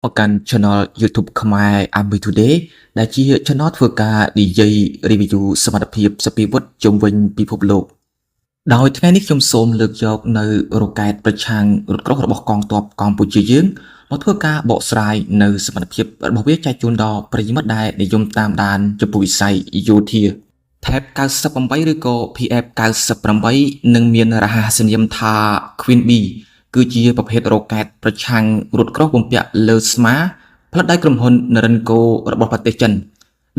មកកាន់ Channel YouTube ខ្មែរ Army Today ដែលជា Channel ធ្វើការនិយាយ review សមត្ថភាពសព្វាវុធជុំវិញពិភពលោកដោយថ្ងៃនេះខ្ញុំសូមលើកយកនៅរ៉ុកែតប្រឆាំងរថក្រោះរបស់កងទ័ពកម្ពុជាយើងមកធ្វើការបកស្រាយនៅសមត្ថភាពរបស់វាចែកជូនដល់ប្រិយមិត្តដែលនិយមតាមដានចំពោះវិស័យយោធា Type 98ឬក៏ PF 98និងមានរហស្សនាមថា Queen Bee គឺជាប្រភេទរ៉ុកែតប្រឆាំងរថក្រោះបំពាក់លើស្មាផលិតដោយក្រុមហ៊ុន Norinco របស់ប្រទេសចិន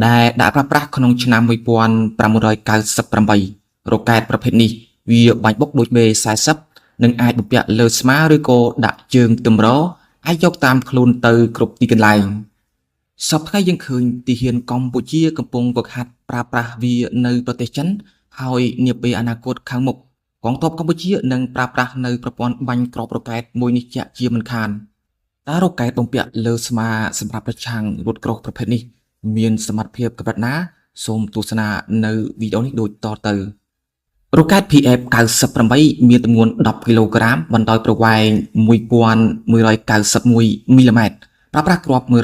ដែលដាក់ប្រើប្រាស់ក្នុងឆ្នាំ1998រ៉ុកែតប្រភេទនេះវាបាញ់បុកដូច B40 និងអាចបំពាក់លើស្មាឬក៏ដាក់ជើងទម្រអាចយកតាមខ្លួនទៅគ្រប់ទីកន្លែងសព្វថ្ងៃយើងឃើញទាហានកម្ពុជាកំពុងហ្វឹកហាត់ប្រើប្រាស់វានៅប្រទេសចិន ហើយនាពេលអនាគតខាងមុខកងទ័ពកម្ពុជានឹងប្រើប្រាស់នៅប្រព័ន្ធបាញ់គ្រាប់រ៉ុកែតមួយនេះជាក់ជាមិនខានតើរ៉ុកែតបំពាក់លើស្មាសម្រាប់ប្រឆាំងរថក្រោះប្រភេទនេះមានសមត្ថភាពកម្រិតណាសូមទស្សនានៅវីដេអូនេះដូចតទៅរ៉ុកែត PF 98មានទម្ងន់10គីឡូក្រាមបណ្ដោយប្រវែង1191មីលីម៉ែត្រប្រើប្រាស់គ្រាប់120មី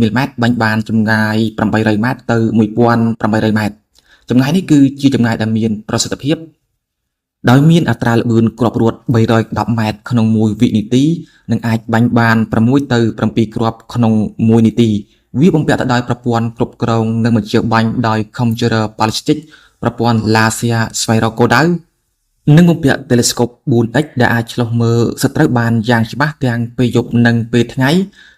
លីម៉ែត្របាញ់បានចម្ងាយ800ម៉ែត្រទៅ1800ម៉ែត្រចម្ងាយនេះគឺជាចម្ងាយដែលមានប្រសិទ្ធភាពដោយមានអត្រាល្បឿនគ្រាប់រត់310ម៉ែត្រក្នុង1វិនាទីនិងអាចបាញ់បាន6ទៅ7គ្រាប់ក្នុង1នាទីវាបំពាក់ទៅដោយប្រព័ន្ធគ្រប់គ្រងនិងបញ្ជាបាញ់ដោយ Computer Ballistic ប្រព័ន្ធ Laser ស្វែងរកគោលដៅនិងបំពាក់ Telescope 4X ដែលអាចឆ្លុះមើលសត្រូវបានយ៉ាងច្បាស់ទាំងពេលយប់និងពេលថ្ងៃ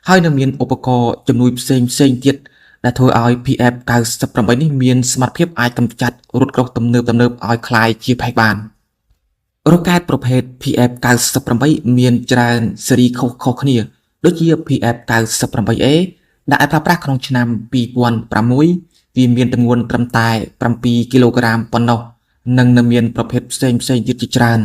ហើយនឹងមានឧបករណ៍ជំនួយផ្សេងផ្សេងទៀតដែលធ្វើឲ្យ PF 98នេះមានសមត្ថភាពអាចកម្ចាត់រថក្រោះទំនើបៗឲ្យក្លាយជាផេះបានរ៉ុកែតប្រភេទ PF 98មានច្រើនស៊េរីខុសៗគ្នាដូចជា PF 98A ដែលអាចប្រើប្រាស់ក្នុងឆ្នាំ2006វាមានទម្ងន់ត្រឹមតែ7គីឡូក្រាមប៉ុណ្ណោះនិងនៅមានប្រភេទផ្សេងៗទៀតជាច្រើន។